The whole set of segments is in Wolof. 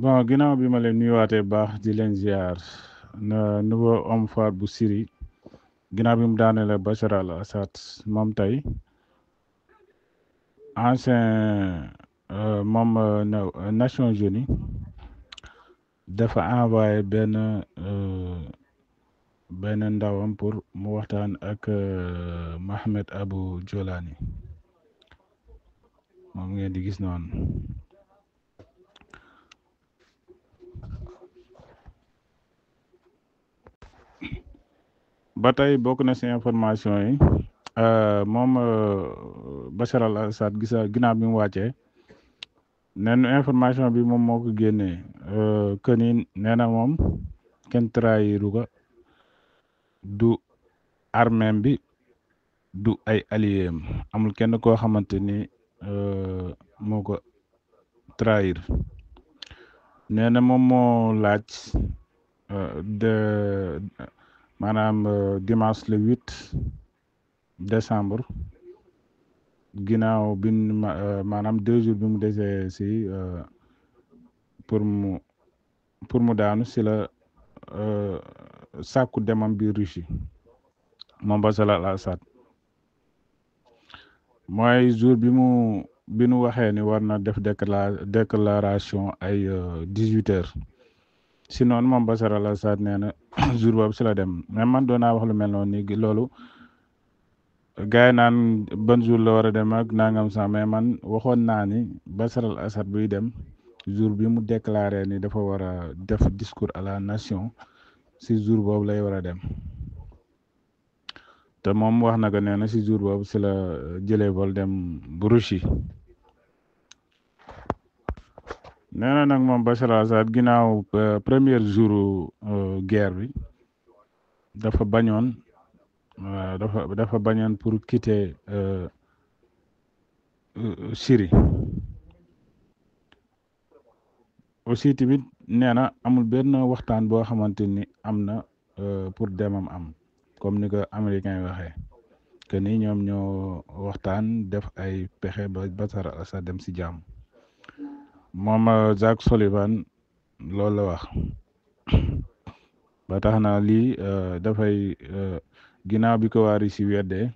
bon ginnaaw bi ma leen nuyuwaatee baax di leen ziar na nouveau homme fort bu Syrie ginnaaw bi mu daanele Bachar al-Assad moom tey ancien moom Nations Unies dafa envoyé benn ndawam pour mu waxtaan ak Mohamed Abu Jolani moom ngeen di gis noonu. ba tey bokk na ci information yi moom Bachar al-Assad ginnaaw bi mu wàccee nee na information bi moom moo ko génnee que ni nee na moom kenn trahiru ko du arméem bi du ay alliéem amul kenn koo xamante ni moo ko trahir nee na moom moo laaj maanaam dimanche le 8 décembre ginnaaw bi maanaam 2 jours bi mu desee si pour mu daanu si la sàkku demam biir Russie moom Bachar al-Assad mooy jour bi nu waxee ni war na def déclaration ay 18 heures si noonu moom Bachar al-Assad nee na jour boobu si la dem mais man doon naa wax lu mel noonu ni loolu gars yi naan ban jour la war a dem ak nangam sax mais man waxoon naa ni Bachar al-Assad buy dem jour bi mu déclaré ni dafa war a def discours à la nation si jour boobu lay war a dem te moom wax na ko nee na si jour boobu si la jëlee vol dem bu Russie nee na nag moom Bachar al-Assad ginnaaw premier jour guerre bi dafa bañoon dafa bañoon pour quitter Syrie aussi tamit nee na amul benn waxtaan boo xamante ni am na pour demam am comme ni ko américain yi waxee que ni ñoom ñoo waxtaan def ay pexe ba Bachar al-Assad dem si jàmm moom Jake Sullivan loolu la wax ba tax na lii dafay ginnaaw bi ko waa Russie weddee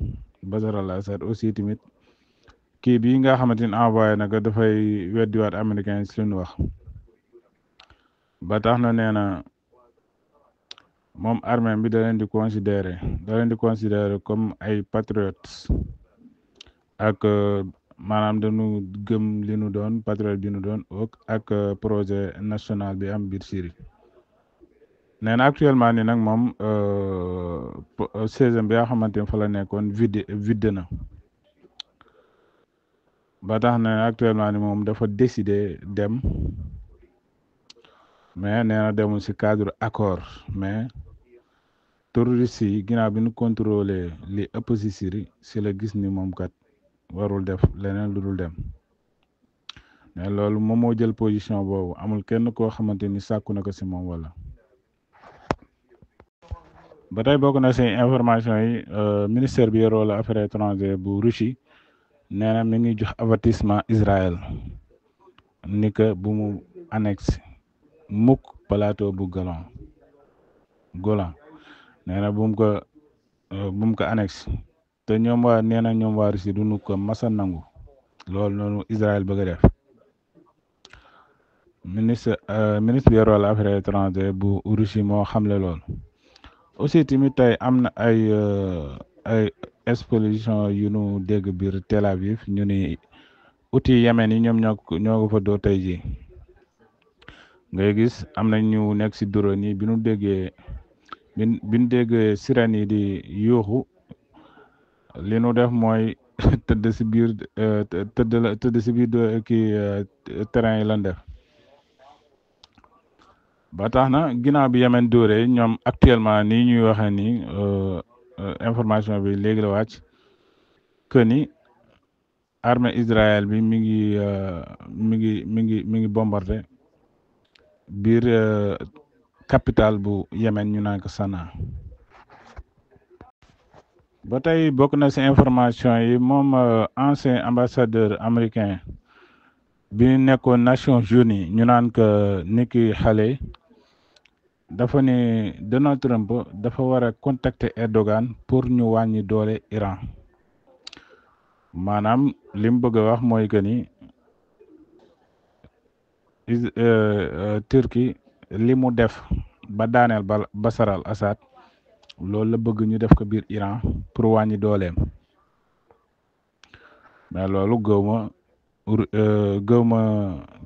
Bachar al-Assad aussi tamit kii bii nga xamante ni envoyé na ko dafay weddiwaat américain si lu ñu wax ba tax na nee na moom armée bi da leen di considérer comme ay patriotes ak maanaam dañu gëm li nu doon patriote bi nu doon ak projet national bi am biir Syrie nee na actuellement ni nag moom siège bi nga xamante ni fa la nekkoon vide na ba tax na actuellement ni moom dafa décider dem mais nee na demul si cadre accord mais terroriste yi ginnaaw bi nu contrôler li ëpp si Syrie si la gis ni moom kat warul def leneen lu dul dem mais loolu moom moo jël position boobu amul kenn koo xamante ni sàkku na ko si moom wala ba tey bokk na si information yi ministère bi yoroo la affaires étrangères bu Russie nee na mi ngi jox avertissement Israël ni que bu mu annexe mukk plateau bu Golan nee na bu mu ko annexe te ñoom waa Russie du nu ko masa nangu loolu noonu Israël bëgg a def ministre bi yoroo la affaires étrangères bu Russie moo xamle lool aussi tamit tey am na ay exposition yu nu dégg biir Tel Aviv ñu ni outil Yémen yi ñoom ñoo ko fa doo tey ji ngay gis am na ñu nekk si drone yi bi nu déggee sirène yi di yuuxu li nu def mooy tëdd si biir kii terrain yi lan def ba tax na ginnaaw bi Yémen dóoree ñoom actuellement nii ñuy waxee ni information bi léegi la wàcc que ni armée Israël bi mi ngi bombardé biir capitale bu Yémen ñu naan ko Sanaa ba tey bokk na ci information yi moom ancien ambassadeur américain bi ñu nekkoon Nations Unies ñu naan que niki xale dafa ne Donald Trump dafa war a contacter Erdogan pour ñu wàññi doole Iran maanaam li mu bëgg a wax mooy que ni Turquie li mu def ba daaneel Bachar al-Assad loolu la bëgg ñu def ko biir Iran pour wàññi dooleem mais loolu gëw ma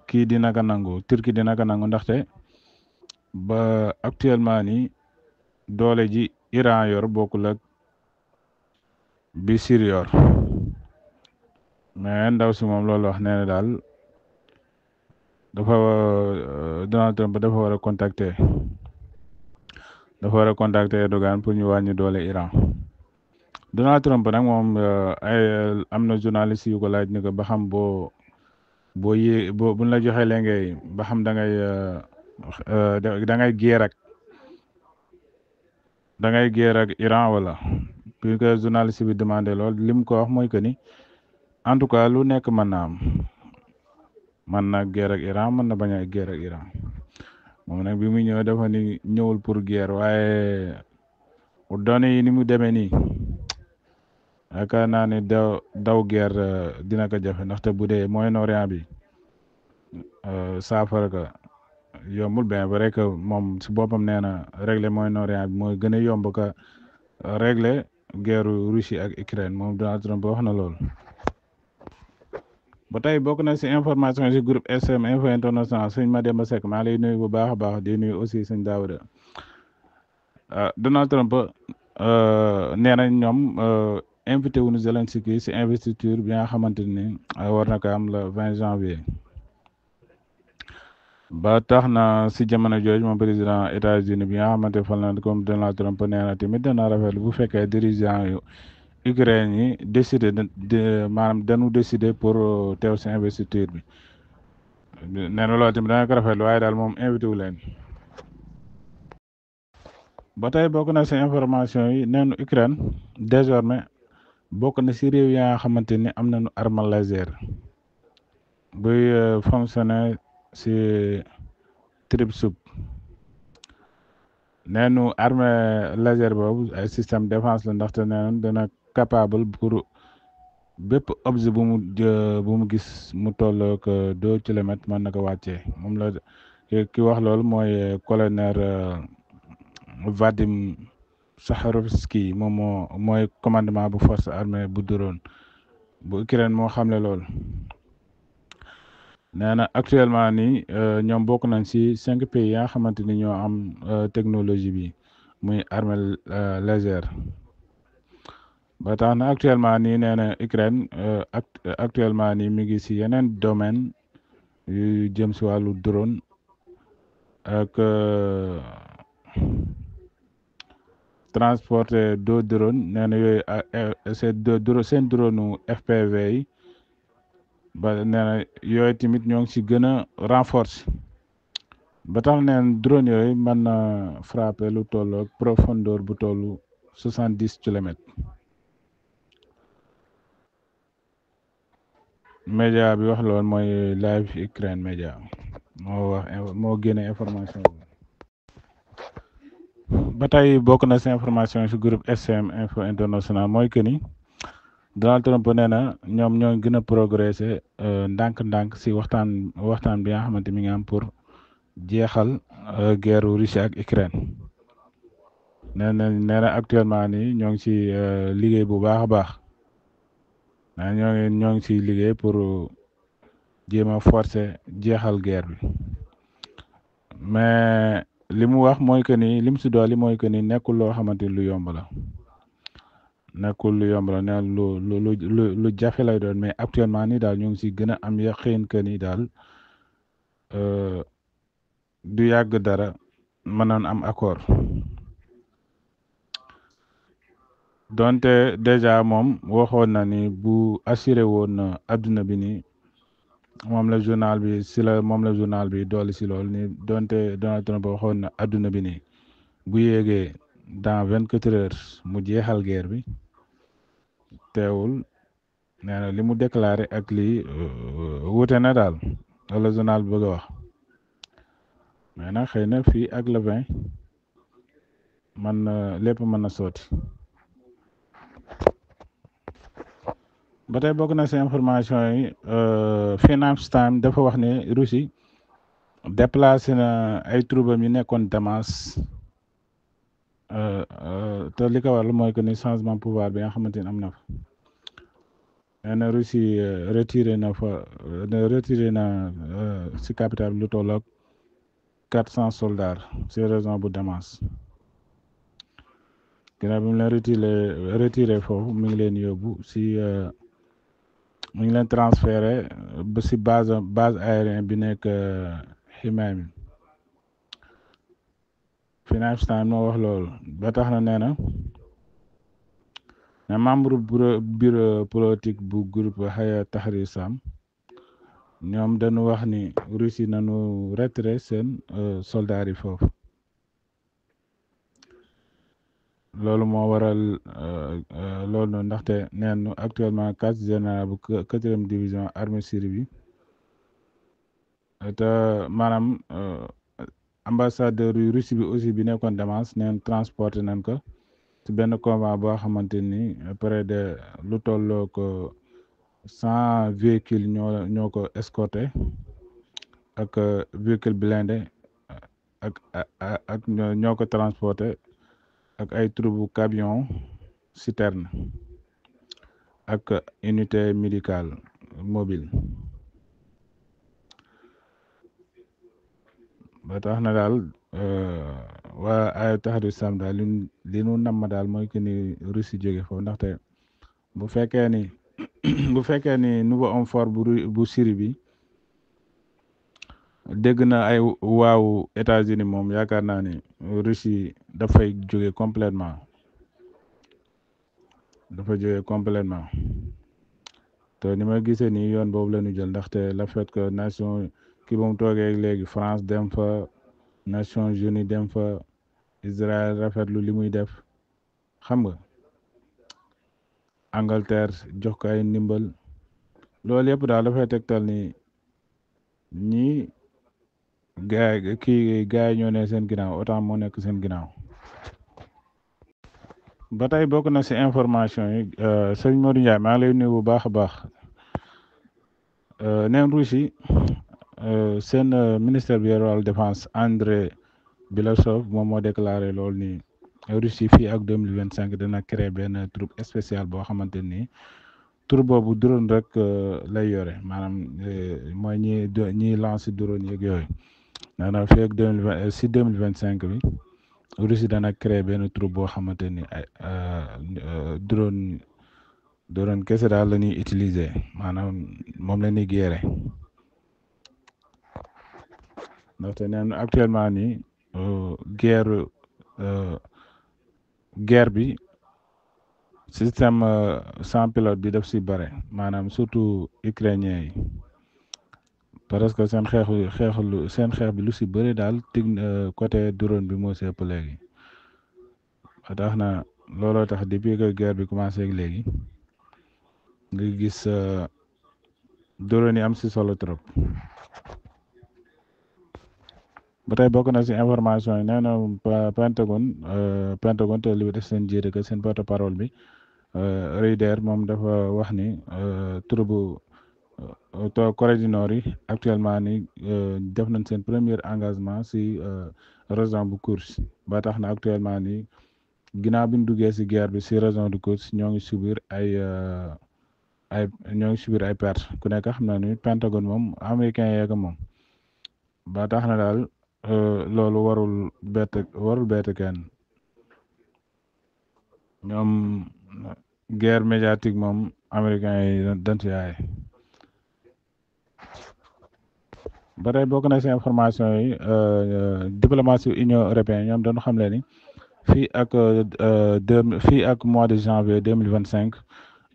kii dina ko nangu Turquie dina ko nangu ndaxte ba actuellement ni doole ji Iran yor bokkul ak bi Syrie yor mais ndaw si moom loolu wax nee na daal dafa Donald Trump dafa war a contacter Erdogan pour ñu wàññi doole Iran Donald Trump nag moom am na journaliste yu ko laaj ni ko ba xam boo buñ la joxee léegi ba xam da ngay géer ak Iran wala puis que journaliste bi demandé lool lim ko wax mooy que ni en tout cas lu nekk mën na am mën na géer ak Iran mën na bañ a géer ak Iran moom nag bi muy ñëw dafa ni ñëwul pour guerre waaye données yi ni mu demee nii yaakaar naa ne daw guerre dina ko jafe ndaxte bu dee Moyen-Orient bi saafara ka yombul bien vrai que moom si boppam nee na régler Moyen-Orient bi mooy gën a yomb ka régler guerre Russie ak Ukraine moom Donald Trump wax na loolu ba tey bokk na si information si groupe SM Info International sëñ Mademba Seck maa lay nuyu bu baax a baax di nuyu aussi sëñ Daouda Donald Trump nee na ñoom invité wuñu Zelensky si investiture bi nga xamante ni war na ko am le 20 janvier ba tax na si jamono jooju moom président États-Unis bi nga xamante fal na comme Donald Trump nee na tamit dana rafetlu bu fekkee dirigeant yu Ukraine yi décidé maanaam dañu décidé pour teew si investiture bi nee na loolu tamit dana ko rafetlu waaye daal moom invité wu leen ba tey bokk na si information yi neenu Ukraine désormais bokk na si réew yaa nga xamante ni am nañu arme laser buy fonctionner si trip sub neenu arme laser boobu ay système défense la ndaxte neenu dana capable pour bépp objet bu mu gis mu tollook 2 kilomètres mën na ko wàccee moom la ki wax loolu mooy colonel Vadim Sakharovski moom mooy commandement bu force armée bu drone bu Ukraine moo xamle loolu nee na actuellement nii ñoom bokk nañ ci 5 pays yaa xamante ni ñoo am technologie bi muy armée légère ba tax na actuellement nii nee na Ukraine actuellement nii mi ngi ci yeneen domaine yu jëm ci wàllu drone ak transporter 2 drone nee na yooyu seen drone FPV yi ba nee na yooyu tamit ñoo ngi ci gën a renforcer ba tax neen drone yooyu mën na frapper lu toll ak profondeur bu tollu 70 kilomètres média bi wax loolu mooy Live Ukraine média moo génne information bi ba tey bokk na ci information ci groupe SM Info International mooy que ni Donald Trump nee na ñoom ñoo gën a progresser ndànk-ndànk ci waxtaan bi nga xamante mi ngi am pour jeexal guerre Russie ak Ukraine nee na actuellement nii ñoo ngi ci liggéey bu baax a baax ñoo ngi ci liggéey pour jéem a forcer jeexal guerre bi mais li mu wax mooy que ni li mu ci dolli mooy que ni nekkul loo xamante lu yomb la nekkul lu yomb la ne lu jafe lay doon mais actuellement nii daal ñu ngi ci gën a am yaqin que ni daal du yàgg dara mënoon am accord donte déjà moom waxoon na ni bu assuré woon na adduna bi ni moom la journal bi dolli ci loolu ni donte Donald Trump waxoon na adduna bi ni bu yéegee dans 24 heures mu jeexal guerre bi teewul nee na li mu déclaré ak lii wuute na daal wala journal bi bëgg a wax mais nag xëy na fii ak le 20 man lépp mën na sooti ba tey bokk na si information yi Finance Time dafa wax ne Russie déplacé na ay troupes yi nekkoon Damas te li ko waral mooy que ni changement pouvoir bi nga xamante ni am na fa nee na Russie retiré na si capitale lu tolloog 400 soldats si région bu Damas ginnaaw bi mu leen retiré foofu mi ngi leen yóbbu si mu ngi leen transféré ba si base aérienne bi nekk Hmeimim Finance Time moo wax loolu ba tax na nee na membre bureau politique bu groupe Hayat Tahrir Sham ñoom dañu wax ni Russie nañu retiré seen soldats yi foofu loolu moo waral loolu noonu ndaxte neen actuellement quartier général bu 4e division armée Syrie bi te maanaam ambassadeur yu Russie bi aussi bi nekkoon Damas neen transporté nañ ko ci benn convoi boo xamante ni près de lu tolloo ko 100 véhicules ñoo ko escorté ak véhicule blindé ak ñoo ko transporté ak ay troupe camion citerne ak unité médicale mobile ba tax na daal waa Hayat Tahrir Sham daal li nu namm daal mooy que ni Russie jóge foofu ndaxte bu fekkee ni bu fekkee ni nouveau homme fort bu Syrie bi dégg na ay waaw États-Unis moom yaakaar naa ni Russie dafay jóge complètement te ni ma gisee nii yoon boobu la ñu jël ndaxte le fait que nation ki ba mu toogee léegi France dem fa Nations Unies dem fa Israël rafetlu li muy def xam nga Angleterre jox ko ay ndimbal loolu yëpp daal dafay tegtal ni ñii gaay ñoo ne seen ginnaaw OTAN moo nekk seen ginnaaw ba tey bokk na si information yi sëñ Modou Ndiaye maa ngi lay nuyu bu baax a baax neen Russie seen ministère bi yor wàllu défense Andrei Bilasov moom moo déclaré loolu ni Russie fii ak 2025 dana créer benn troupe spéciale boo xamante ni troupe boobu drone rek lay yore maanaam mooy ñi lancé drone yeeg yooyu nee na fii ak 2025 bi Russie dana créer benn troupe boo xamante ni ay drone kese daal la ñuy utiliser maanaam moom la ñuy gérer ndaxte neen actuellement nii guerre bi système sans pilote bi def si bare maanaam surtout ukrainien yi parce que seen xeex bi lu si bëri daal côté drone bi moo si ëpp léegi ba tax na looloo tax depuis que guerre bi commencé ak léegi nga gis drone yi am si solo trop ba tey bokk na si information yi nee na Pentagone te li def seen jiite que seen porte parole bi Reider moom dafa wax ni troupe Corée du Nord yi actuellement ni def nañ seen premier engagement si région bu Kursk ba tax na actuellement ni ginnaaw bi ñu duggee si guerre bi si région de Kursk ñoo ngi subir ay pertes ku nekk xam na ni Pentagone moom américain yeega moom ba tax na daal loolu warul bett kenn ñoom guerre médiatique moom américain yi dañ si yaay ba tey bokk na si information yi diplomatie Union européenne ñoom dañu xam le ni fii ak mois de janvier 2025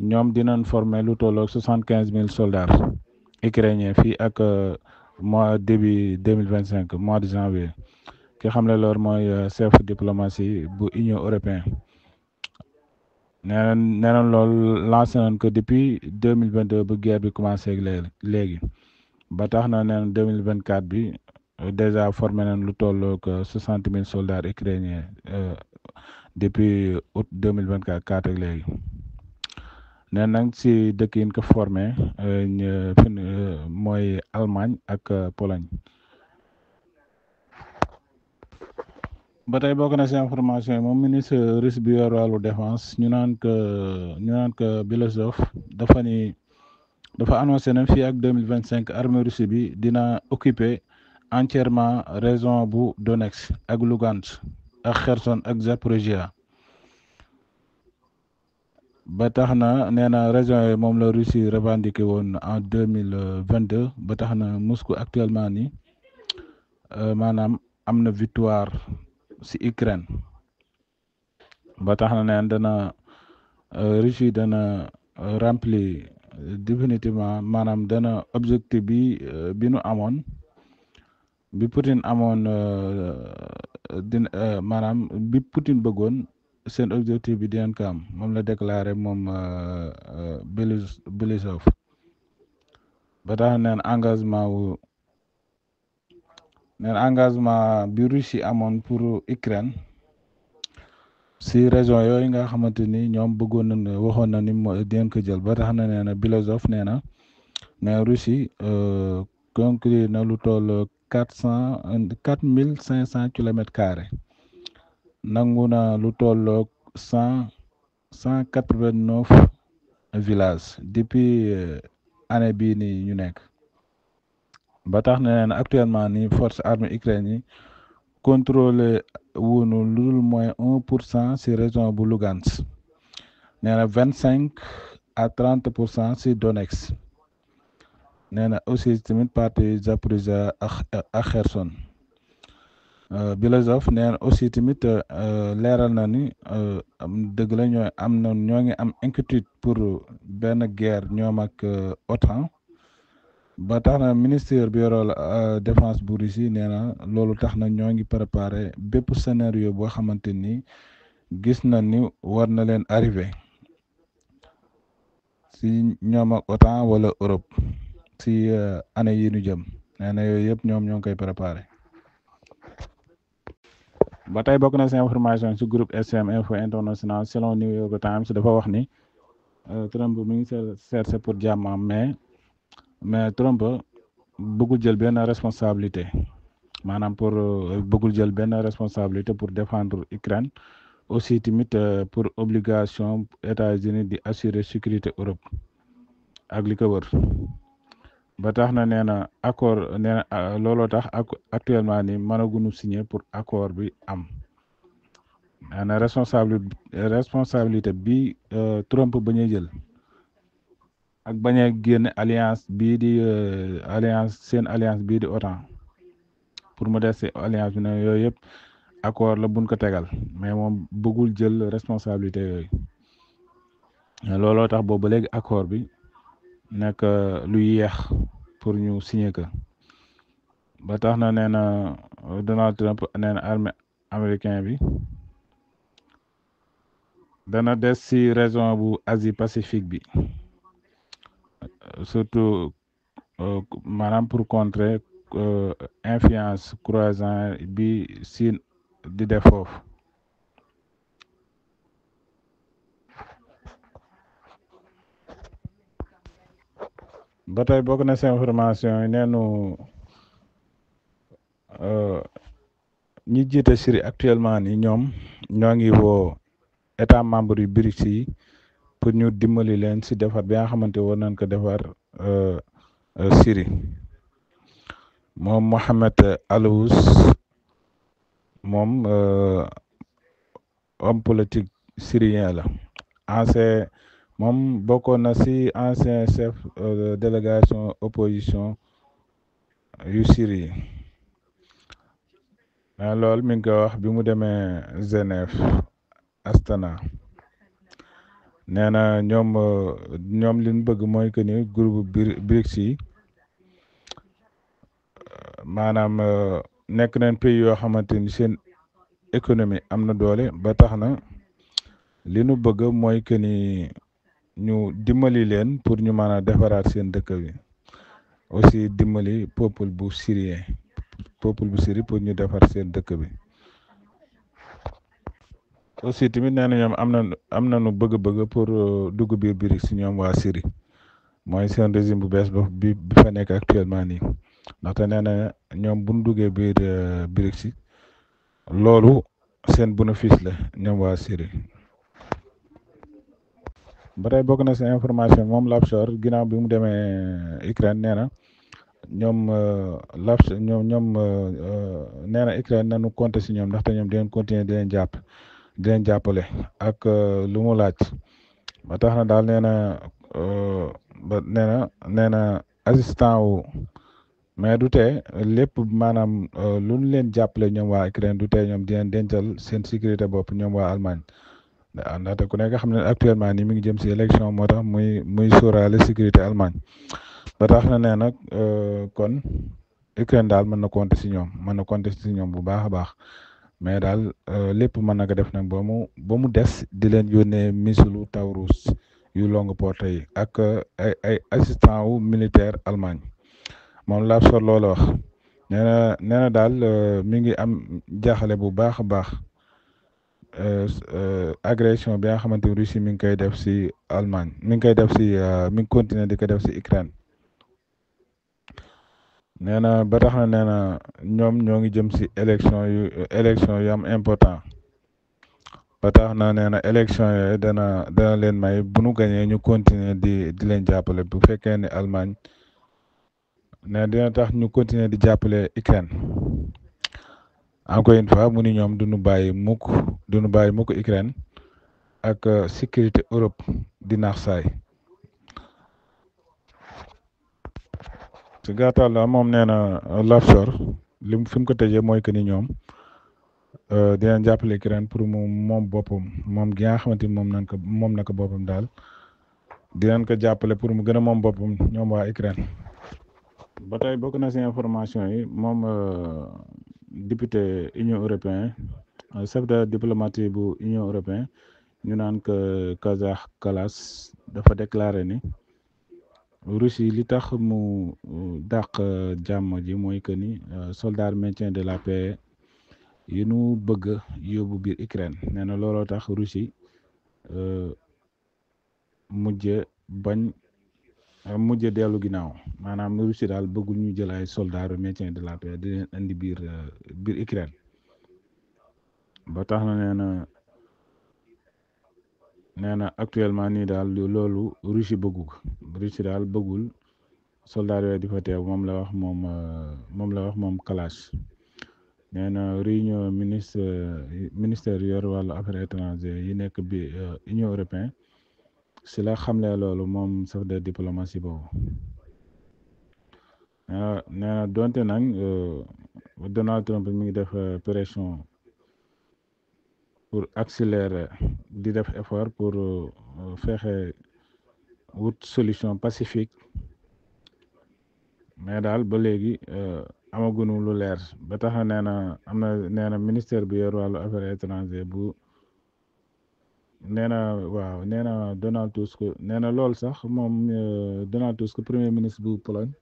ñoom dinañ former lu tolloog 75,000 soldats ukrainiens fii ak mois début 2025 mois de janvier ki xam ne loolu mooy chef diplomatie bu Union européenne nee na loolu lancé nañ ko depuis 2022 ba guerre bi commencé ak léegi ba tax na nee na 2024 bi déjà formé nañ lu toll que 60 000 soldats ukrainiens depuis août 2024 ak léegi nee nag si dëkk yi ñu ko formé mooy Allemagne ak Pologne. ba tey bokk na si information yi moom ministre russe bi yor wàllu défense ñu naan que Belozov dafa annoncé na fii ak 2025 armée russe bi dina occuper entièrement région bu Donetsk ak Lugansk ak Kherson ak Zaporizhia. ba tax na nee na région yi moom la Russie revendiqué woon en 2022 ba tax na Moscou actuellement ni maanaam am na victoire si Ukraine ba tax na neen dana Russie dana remplir définitivement maanaam dana objectif bi nu amoon bi Poutine amoon maanaam bi Poutine bëggoon seen objectif bi dinañ ko am moom la déclaré moom Belozov ba tax neen engagement bi Russie amoon pour Ukraine si région yooyu nga xamante ni ñoom bëggoon nañ waxoon na ni dinañ ko jël ba tax na nee na Belozov nee na Russie conclure na lu toll 4,500 kilomètres carrés nangu na lu tolloog 189 villages depuis année bii nii ñu nekk ba tax na nee na actuellement ni force armée Ukraine yi contrôlé wuñu lu dul moins 1% si région bu Lugansk nee na 25 à 30% si Donetsk nee na aussi tamit partie Zaporizhia ak Kherson. Belozov nee na aussi tamit leeral na ni dëgg la ñoo ngi am inquiétude pour benn guerre ñoom ak OTAN ba tax na ministère bi yoroo défense bu Russie nee na loolu tax na ñoo ngi préparé bépp scénario boo xamante ni gis na ni war na leen arrivé si ñoom ak OTAN wala Europe si année yi ñu jëm nee na yooyu yëpp ñoom ñoo ngi koy préparé. ba tey bokk na si information si groupe SM Info International selon New York Times dafa wax ni Trump mi ngi cherché pour jàmmam mais Trump bëggul jël benn responsabilité maanaam pour bëggul jël benn responsabilité pour défendre Ukraine aussi tamit pour obligation États-Unis di assurer sécurité Europe ak li ko wër ba tax na nee na accord nee na looloo tax actuellement ni mënaguñu signer pour accord bi am nee na responsabilité bi Trump bañ a jël ak bañ a génn alliance bii di seen alliance bii di OTAN pour mu des si alliance bi ne yooyu yëpp accord la buñ ko tegal mais moom bëggul jël responsabilité yooyu looloo tax boobu ba léegi accord bi nekk lu yéex pour ñu signer ko ba tax na nee na Donald Trump nee na armée américain bi dana des si région bu Asie Pacifique bi surtout maanaam pour contrer influence croissant bi Chine di def foofu ba tey bokk na si information yi neenu ñi jiite Syrie actuellement ni ñoom ñoo ngi woo état membre yu BRICS yi pour ñu dimbali leen si defar bi nga xamante war nañ ko defar Syrie moom Mohamed Alous moom homme politique syrien la ancien moom bokkoon na si ancien chef délégation opposition yu Syrie loolu mi ngi ko wax bi mu demee Genève Astana nee na ñoom li ñu bëgg mooy que ni groupe BRICS yi maanaam nekk nañ pays yoo xamante ni seen économie am na doole ba tax na li nu bëgg mooy que ni ñu dimbali leen pour ñu mën a defaraat seen dëkk bi aussi dimbali peuple bu syrien pour ñu defar seen dëkk bi aussi tamit nee na ñoom am na nu bëgg-bëgg pour dugg biir BRICS si ñoom waa Syrie mooy seen régime bu bees bi fa nekk actuellement nii ndaxte nee na ñoom bu ñu duggee biir BRICS loolu seen bénéfice la ñoom waa Syrie ba tey bokk na si information moom Lapsor ginnaaw bi mu demee Ukraine nee na ñoom Lapsor ñoom nee na Ukraine nañu compter si ñoom ndaxte ñoom dinañ continuer di leen jàppale ak lu mu laaj ba tax na daal nee na ba nee na assistant wu mais du tee lépp maanaam lu ñu leen jàppale ñoom waa Ukraine du tee ñoom dinañ dencal seen sécurité bopp ñoom waa Allemagne ndaxte ku nekk xam ne actuellement nii mi ngi jëm si élection moo tax muy sóoraale sécurité Allemagne ba tax na nee nag kon Ukraine daal mën na compter si ñoom bu baax a baax mais daal lépp mën na ko def nag ba mu des di leen yónnee missilu Taurus yu longue portée yi ak ay assistant wu militaire Allemagne moom laa sor loolu wax nee na daal mi ngi am jaaxale bu baax a baax agression bi nga xamante ni Russie mi ngi koy def si Allemagne mi ngi koy def si mi ngi continuer di ko def si Ukraine nee na ba tax na nee na ñoom ñoo ngi jëm si élection yu am important ba tax na nee na élection yooyu dana leen may bu nu gañee ñu continuer di leen jàppale bu fekkee ne Allemagne ne dina tax ñu continuer di jàppale Ukraine encore une fois mu ni ñoom duñu bàyyi mukk Ukraine ak sécurité Europe di naax saay ci gàttal la moom nee na Lapsor fi mu ko tëjee mooy que ni ñoom dinañ jàppale Ukraine pour moom boppam moom gi nga xamante ni moom na ko boppam daal dinañ ko jàppale pour mu gën a moom boppam ñoom waa Ukraine ba tey bokk na si information yi moom député Union européen chef de diplomatie bu Union européen ñu naan que Kaja Kallas dafa déclaré ni Russie li tax mu dàq jàmm ji mooy que ni soldat maintien de la paix yi nu bëgg yóbbu biir Ukraine nee na looloo tax Russie mujje dellu ginnaaw maanaam Russie daal bëggul ñu jël ay soldats maintien de la paix di leen indi biir Ukraine ba tax na nee na actuellement nii daal loolu Russie daal bëggul soldats yooyu di fa teew moom la wax moom Kallas nee na réunion ministère yor wàllu affaires étrangères yi nekk bi Union européenne si la xamle loolu moom chef de diplomatie boobu nee na donte nag Donald Trump mi ngi def pression pour accélérer di def effort pour fexe wut solution pacifique mais daal ba léegi amaguñu lu leer ba tax na nee na ministère bi yor wàllu affaires étrangères bu nee na Donald Tusk nee na loolu sax moom Donald Tusk premier ministre bu Pologne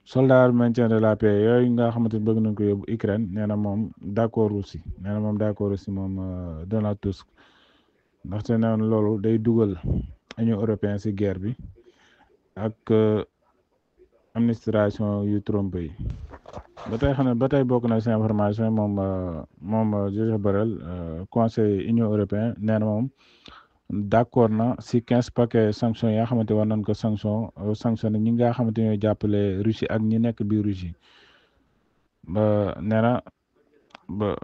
soldat maintien de la paix yooyu nga xamante ni bëgg nañ ko yóbbu Ukraine nee na moom d'accord aussi moom Donald Tusk ndaxte nee na loolu day dugal Union européenne ci guerre bi ak administration yu Trump yi ba tey bokk na ci information moom Josep Borrell conseil Union européen nee na moom d'accord na ci 15 paquets sanctions yi nga xamante war nañ ko sanctionné ñi nga xamante ñooy jàppale Russie ak ñi nekk biir Russie ba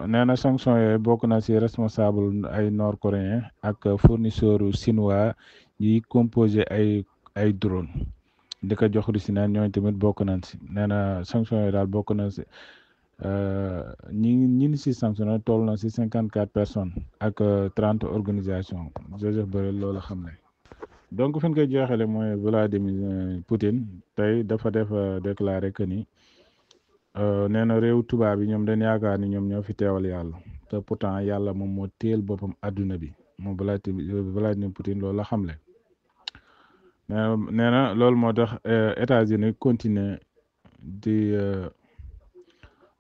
nee na sanction yooyu bokk na ci responsable ay nord coréen ak fournisseur chinois yi composé ay drone di ko jox Russie neen ñooñu tamit bokk nañ ci nee na sanction yooyu daal bokk na ci ñi ci sanctionné toll na ci 54 personnes ak 30 organisations Joseph Borrell loolu xam ne donc fi ñu koy jeexale mooy Vladimir Poutine tey dafa def déclaré que ni nee na réew tubaab yi ñoom dañ yaakaar ni ñoom ñoo fi teewal yàlla te pourtant yàlla moom moo téel boppam adduna bi moom Vladimir Poutine loolu la xamle nee na loolu moo tax États-Unis continuer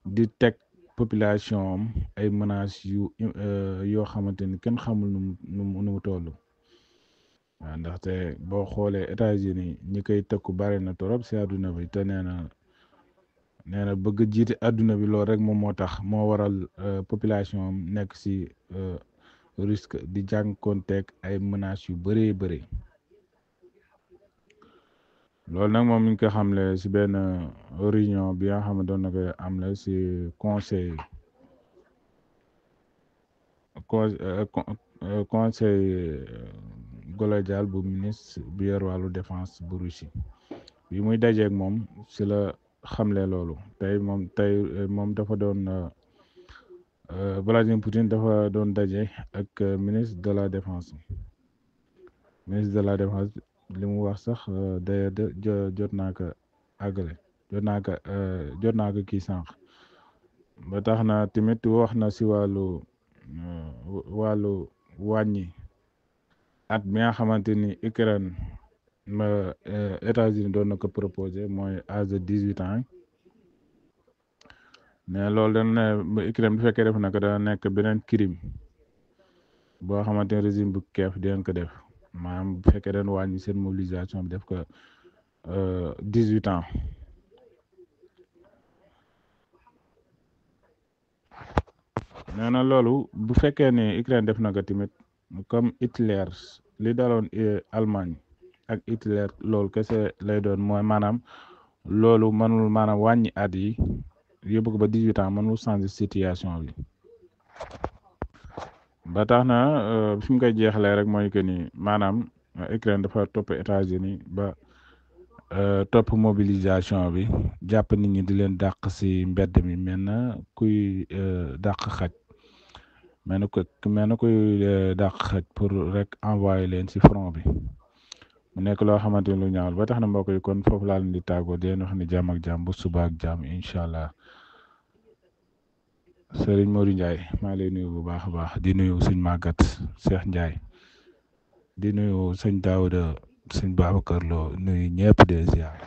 di teg population am ay menaces yoo xamante ni kenn xamul nu mu toll waaw ndaxte boo xoolee États-Unis ñi koy tëkku bari na torop si àdduna bi te nee na bëgg jiite àdduna bi loolu rek moom moo tax moo waral population am nekk si risque di jànkoonteeg ay menaces yu bëree bëri loolu nag moom mi ngi ko xamle si benn réunion bi nga xam ne doon na koy am la si conseil global bu ministre bi yor wàllu défense bu Russie bi muy dajeeg moom si la xamle loolu tey moom dafa doon Vladimir Poutine dafa doon daje ak ministre de la défense li mu wax sax d'ailleurs jot naa ko àggale jot naa ko kii sànq ba tax na tamit wax na si wàllu wàññi at bi nga xamante ni Ukraine États-Unis doon na ko proposé mooy âge de 18 ans mais loolu dañ ne Ukraine bu fekkee def na ko dana nekk beneen crime boo xamante ne régime bu Kiev di leen ko def maanaam bu fekkee dañ wàññi seen mobilisation bi def ko 18 ans nee na loolu bu fekkee ne Ukraine def na ko tamit comme Hitler li daloon Allemagne ak Hitler loolu kese lay doon mooy maanaam loolu mënul maanaam wàññi at yi yóbbu ko ba 18 ans mënul changer situation bi ba tax na fi mu koy jeexalee rek mooy que ni maanaam Ukraine dafa topp États-Unis ba topp mobilisation bi jàpp nit ñi di leen dàq si mbedd mi mel na kuy dàq xaj mel na kuy dàq xaj pour rek envoyer leen si front bi mu nekk loo xamante ni lu ñaawal ba tax na mbokk yi kon foofu laa leen di tàggoo di leen wax ni jàmm ak jàmm bu suba ak jàmm incha allah Serigne Modou Ndiaye maa ngi lay nuyu bu baax a baax di nuyu sëñ Maguette Cheikh Ndiaye di nuyu sëñ Daouda sëñ Babacar Lo nuyu ñëpp de ziar.